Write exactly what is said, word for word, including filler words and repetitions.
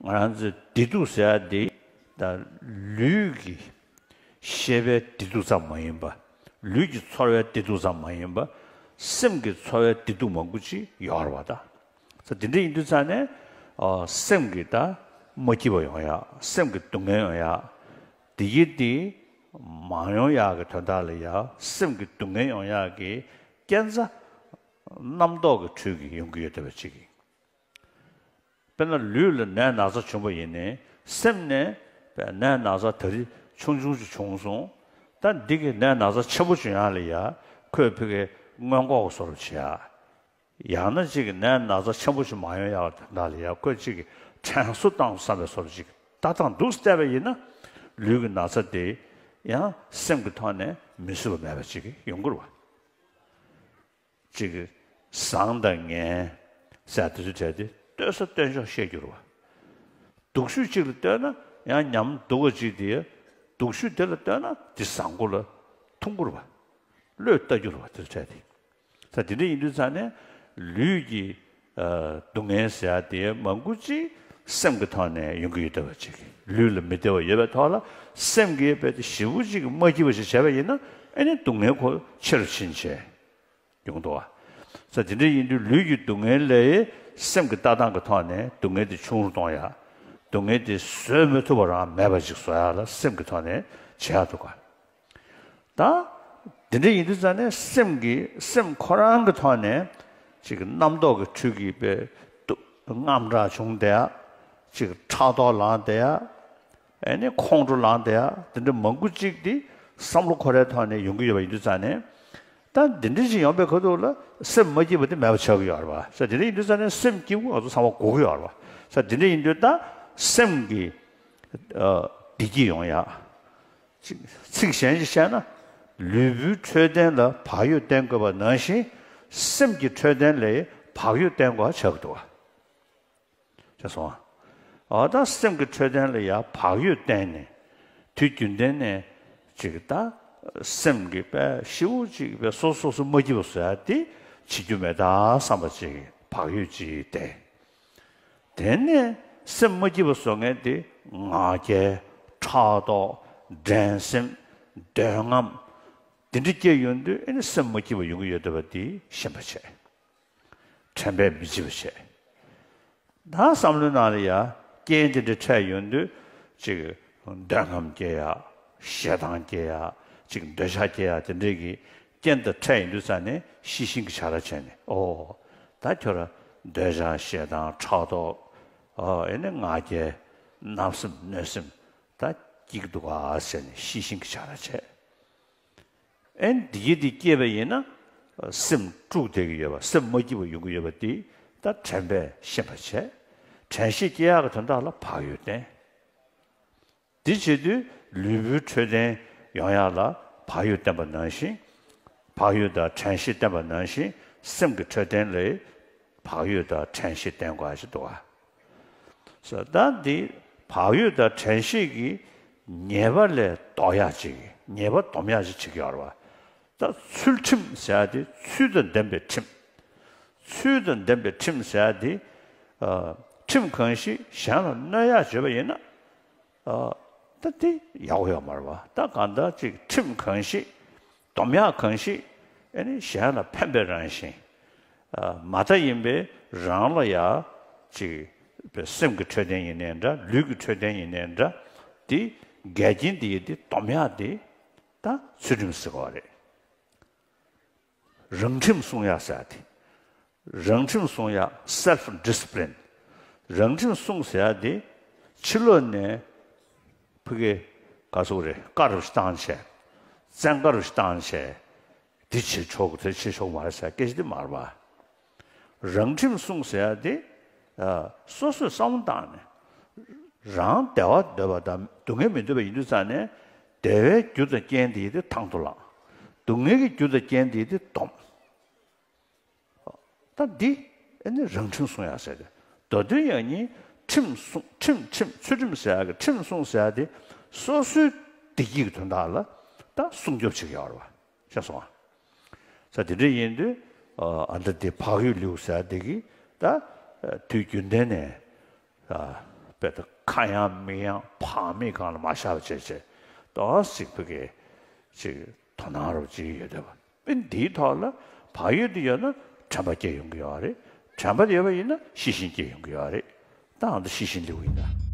ང་རང་ཚོའི་བདེ་སྡུག་ཟེར་ཡ་དེ་ད་ལུས་ཀྱི་ཤེས་པའི་བདེ་སྡུག་ཙམ་མ་ཡིན་པ། ལུས་ཀྱི་ཚོར་བའི་བདེ་སྡུག་ཙམ་མ་ཡིན་པ། སེམས་ཀྱི་ཚོར་བའི་བདེ་སྡུག་མང་པོ་ཅིག་ཡོད་རེད་བ་ད། ད་དེ་འདྲ་ཡིན་དུས་ཙང་ནས་ཨ་སེམས་ཀྱི་ད་མ་སྐྱིད་པ་ཡོང་ཡ། སེམས་ཀྱི་སྡུག་བསྔལ་ཡོང་ཡ། དེ་གི་དེ་མ་ཡོང་ཡག་གི་དོན་དག་ལ་ཡ་སེམས་ཀྱི་སྡུག་བསྔལ་ཡོང་ཡག་གི་རྐྱེན་རྩ་རྣམ་རྟོག་གི་ཁྲོད་ཀྱི་ཡོང་གི་ཡོད་བསྡད་པ་ཅིག་ཡིན། དཔེར་ན་ལུས་ལ་ནད་ན་ཚ་བྱུང་བ་ཡིན་ནའི་སེམས་ནས་ནད་ན་ཚ་ད་རེས་ཆུང་ཆུང་ཅིག་བྱུང་སོང་། ད་འདི་གི་ནད་ན་ཚ་ཆེན་པོ་བྱུང་ཡག་ལ་ཡ་ཁོས་ཕ་གི་སྔོན་འགོག་གི་བཟོ་འདྲ་བྱེད་ཡ། ཡང་ན་ཅིག་གི་ནད་ན་ཚ་ཆེན་པོ་ཞིག་མ་ཡོང་ཡག་དོན་དག་ལ་ཡ་ཁོས་ཅིག་གི་དྲན་གསོ་བཏང་བསམ་པའི་བཟོ་འདྲ་ཅིག་ལྟ་སྟངས་འདུག་བལྟས་པ་ཡིན་ན་ལུས་ཀྱི་ན་ཚ་དེ་ཡང་སེམས་ཀྱི་ཐོག་ནས་མི་བཟོད་པ་མེད་པ་ཅིག་ཡོང་གི་རེད་བ། ཅིག་གི་བཟང་དང་ངན་ཟེར་དེ་ཚོའི་གྲས་དེ་ལྟོས་ས་ལྟོས་འཇོག་བཤད་རྒྱུ་རེད་བ། སྡུག་ཤོས་གཅིག་ལ་ལྟོས་ན་ཡང་ཉམས་སྡུག་པ་གཅིག་དེ་སྡུག་ཤོས་དེ་ལ་ལྟོས་ན་དེ་བཟང་པོ་ལ་མཐོང་གི་རེད་བ། བློས་བཏང་རྒྱུ་རེད་བ་དེ་ཚོའི་གྲས་དེ། ད་དེ་འདྲ་ཡིན་དུས་ཙང་ནས་ལུས་ཀྱི་ཨ་སྡུག་བསྔལ་ཟེར་ཡ་དེ་མང་པོ་ཅིག་སེམས་ཀྱི་ཐོག་ནས་ཡོང་གི་ཡོད་བསྡད་པ་ཅིག་ལུས་ལ་མི་བདེ་བ་ཡོད་པའི་ཐོག་ལ་སེམས་ཀྱི་དཔེ་དེ་ཞེ་པོ་ཅིག་མ་སྐྱིད་པ་ཞིག་བྱས་པ་ཡིན་ན་ཨ་ནི་སྡུག་བསྔལ་ཁོ་ཆེ་རུ་ཕྱིན་བྱས་ཡོང་འདུག་བ། ས་དེ་འདྲ་ཡིན་དུས་ལུས་ཀྱི་སྡུག་བསྔལ་ལས་སེམས་ཀྱི་ལྟ་སྟངས་ཀྱི་ཐོག་ནས་སྡུག་བསྔལ་དེ་ཆུང་རུ་གཏོང་ཡ། སྡུག་བསྔལ་དེ་བཟོད་མི་ཐུབ་པ་རང་མེད་པ་ཅིག་བཟོ་ཡ་ལ་སེམས་ཀྱི་ཐོག་ནས་བྱེད་ཡ་འདུག་ག་ད་དེ་འདྲ་ཡིན་དུས་ཙང་ནས་སེམས་ཀྱི་སེམས་ཁོ་རང་གི་ཐོག་ནས་ཅིག་རྣམ་རྟོག་གི་ཁྲོད་ཀྱི་དཔེ་དངངས་སྐྲག་བྱུང་བསྡད་ཡ། ཅིག་ཕྲག་དོག་ལངས་བསྡད་ཡ། ཨ་ནི་ཁོང་ཁྲོ་ལངས་བསྡད་ཡ་དེ་འདྲ་མང་པོ་ཅིག་དེ་བསམ་བློ་འཁོར་ཡའི་ཐོག་ནས་ཡོང་གི་ཡོད་པ་ཡིན་དུས་ཙང་ནས། ད་འདི་འདྲ་ཞིག་ཡོང་པའི་ཁ་ཐུག་ལ་སེམས་མ་སྐྱིད་པ་དེ་མེད་པ་ཆགས་ཀྱི་ཡོད་རེད་བ། ས་དེ་འདྲ་ཡིན་དུས་ཙང་ནས་སེམས་སྐྱིད་པོ་ང་ཚོ་ཚང་མ་དགོས་ཀྱི་ཡོད་རེད་བ། ས་དེ་འདྲ་ཡིན་དུས་ད་སེམས་ཀྱི་ཨ་བདེ་སྐྱིད་ཡོང་ཡ། ཅིག་ཚིག་གཞན་ཞིག་བཤད་ན་ལུས་པོའི་འཕྲོད་བསྟེན་ལ་བག་ཡོད་བསྟེན་དགོས་པ་ནང་བཞིན་སེམས་ཀྱི་འཕྲོད་བསྟེན་ལ་བག་ཡོད་བསྟེན་དགོས་པ་ཆགས་ཀྱི་འདུག་བ། ཅེས་སོ། འོ་ད་སེམས་ཀྱི་འཕྲོད་བསྟེན་ལ་ཡང་བག་ཡོད་བསྟེན་ནས་དུས་རྒྱུན་ལྡན་ནས་ཅིག་ད་སེམས་ཀྱི་དཔེ་ཞེ་པོ་ཅིག་དཔེ་སོ་སོ་སོ་མ་སྐྱིད་པ་བཟོ་ཡ་དེ་བྱེད་རྒྱུ་མེད་ད་བསམ་པ་ཅིག་བག་ཡོད་ཅིག་བསྟེན། དེ་ནས་སེམས་མ་སྐྱིད་པ་བཟོ་མཁན་དེ་ང་རྒྱལ་ཕྲག་དོག་འགྲན་སེམས་འདོད་རྔམ་དེ་འདྲ་སྐྱེ་ཡོང་དུས་ཨེ་ནི་སེམས་མ་སྐྱིད་པ་ཡོང་གི་ཡོད་བསྡད་པ་དེ་ཤེས་པ་བྱས། དྲན་པས་མི་བརྗེད་པ་བྱས། ད་བསམ་བློའི་ནང་ལ་ཡ་རྐྱེན་དེ་འདྲ་འཕྲད་ཡོང་དུས་ཅིག་འདོད་རྔམ་སྐྱེ་ཡ། ཞེ་སྡང་སྐྱེ་ཡ། ཅིག་འདོད་ཆགས་སྐྱེ་ཡ་དེ་འདྲའི་གི་རྐྱེན་དང་འཕྲད་ཡོང་དུས་ཙང་ནས་ཤེས་བཞིན་གྱི་བྱ་ར་བྱས་ནས་ཨོ། ད་ཁྱོད་ར་འདོད་ཆགས་ཞེ་སྡང་ཕྲག་དོག་ཨོ་ཨེ་ནི་ང་རྒྱལ་བརྣབ་སེམས་གནོད་སེམས་ད་སྐྱེ་གི་འདུག་ག་ཟེར་ནས་ཤེས་བཞིན་གྱི་བྱ་ར་བྱས། ཨེ་འདི་གི་འདི་སྐྱེས་པ་ཡིན་ན་སེམས་དཀྲུགས་བསྡད་ཀྱི་ཡོད་པ་སེམས་མ་སྐྱིད་པ་ཡོང་གི་ཡོད་པ་འདི་ད་དྲན་པས་ཤེས་པ་བྱས། དྲན་ཤེས་སྐྱེ་ཡག་གི་དོན་དག་ལ་བག་ཡོད་བསྟེན། འདི་བྱེད་དུས་ལུས་པོའི་འཕྲོད་བསྟེན་ཡོང་ཡག་ལ་བག་ཡོད་བསྟེན་པ་ནང་བཞིན། བག་ཡོད་དང་དྲན་ཤེས་བསྟེན་པ་ནང་བཞིན་སེམས་ཀྱི་འཕྲོད་བསྟེན་ལ་བག་ཡོད་དང་དྲན་ཤེས་བསྟེན་དགོས་ཞེས་འདུག་ག་ས་ད་འདི་བག་ཡོད་དང་དྲན་ཤེས་ཀྱི་ཉེས་པ་ལས་ལྡོག་ཡག་ཅིག་ཉེས་པ་སྡོམ་ཡག་ཅིག་བྱེད་ཀྱི་ཡོད་རེད་བ། ད་ཚུལ་ཁྲིམས་ཟེར་ཡག་དེ་ཚུལ་དང་ལྡན་པའི་ཁྲིམས། ཚུལ་དང་ལྡན་པའི་ཁྲིམས་ཟེར་ཡག་དེ་ཨ་ཁྲིམས་གང་ཞིག་གཞན་ལ་གནོད་ཡག་བརྗོད་པ་ཡིན་ན་ཨ་ད་དེ་ཡག་པོ་ཡོད་མ་རེད་བ། ད་གང་ལྟར་ཅིག་ཁྲིམས་གང་ཞིག་སྡོམ་ཡག་གང་ཞིག་ཨ་ནི་གཞན་ལ་ཕན་པའི་རང་བཞིན། ཨ་མ་མཐའ་ཡིན་པས་རང་ལ་ཡ་ཅིག་སེམས་ཀྱི་འཕྲོད་བསྟེན་ཡིན་ནའི་འདྲ་ལུས་ཀྱི་འཕྲོད་བསྟེན་ཡིན་ནའི་འདྲ་དེ་འགལ་རྐྱེན་དེ་ཡི་དེ་སྡོམ་ཡག་དེ་ད་ཚུལ་ཁྲིམས་ཟེར་གྱི་ཡོད་རེད། རང་ཁྲིམས་སྲུང་ཡག་ཟེར་ཡག་དེ། རང་ཁྲིམས་སྲུང་ཡག་self discipline། རང་ཁྲིམས་སྲུང་ཟེར་ཡག་དེ་ཕྱི་ལོགས་ནས་ཕ་གི་ག་ཟེར་དགོས་རེད་དཀར་རུ་བཏང་བྱས། བཙན་བཀའ་རུ་བཏང་བྱས། འདི་བྱེད་ཆོག་གི་དེ་བྱེད་ཆོག་མ་རེད་ཟེར་སྐད་ཆ་དེ་མ་རེད་པ། རང་ཁྲིམས་སྲུང་ཟེར་ཡག་དེ་ཨ་སོ་སོས་བསམ་བློ་བཏང་ནས་རང་བདེ་བ་འདོད་པ་དང་སྡུག་བསྔལ་མི་འདོད་པ་ཡིན་དུས་ཙང་ནས་བདེ་བའི་རྒྱུ་དང་རྐྱེན་དེ་དེ་དང་དུ་བླངས། སྡུག་བསྔལ་གྱི་རྒྱུ་དང་རྐྱེན་དེ་དེ་སྡོམ། ད་འདི་ཨ་ནི་རང་ཁྲིམས་སྲུང་ཡག་ཟེར་ཏེ། མདོ་དོན་ཡང་ནི་ཁྲིམས་སྲུང་ཁྲིམས་ཁྲིམས་ཚུལ་ཁྲིམས་ཟེར་ཡག་གི་ཁྲིམས་སྲུང་ཟེར་ཡག་དེ་སོ་སོའི་བདེ་སྐྱིད་ཀྱི་དོན་དག་ལ་ད་སྲུང་སྐྱོབ་བྱེད་ཀྱི་ཡོད་རེད་བ། ཤེས་སོང་ཨ། ས་དེ་འདྲ་ཡིན་དུས་ཨ་འདྲ་དེ་བག་ཡོད་ལེའུ་ཟེར་ཡག་དེ་གི་ད་དུས་རྒྱུན་ལྡན་ནས་ཨ་ ཁ་ཡང་མིག་ཡང་བག་མེད་སྒང་ལ་མ་བཞག་པ་བྱས་བྱས་ཏོག་ཙམ་ཕ་གི་ཅིག་དོ་སྣང་རོགས་བྱེད་ཀྱི་ཡོད་བསྡད་པ། ཨེ་འདིའི་ཐོག་ལ་བག་ཡོད་དུ་ཡོད་ན་དྲན་པ་སྐྱེ་ཡོང་གི་ཡོད་རེད། དྲན་པ་ཡོད་པ་ཡིན་ན་ཤེས་བཞིན་སྐྱེ་ཡོང་གི་ཡོད་རེད། ད་ང་ཚོ་ཤེས་བཞིན་སླེབས་ཡིན་ད།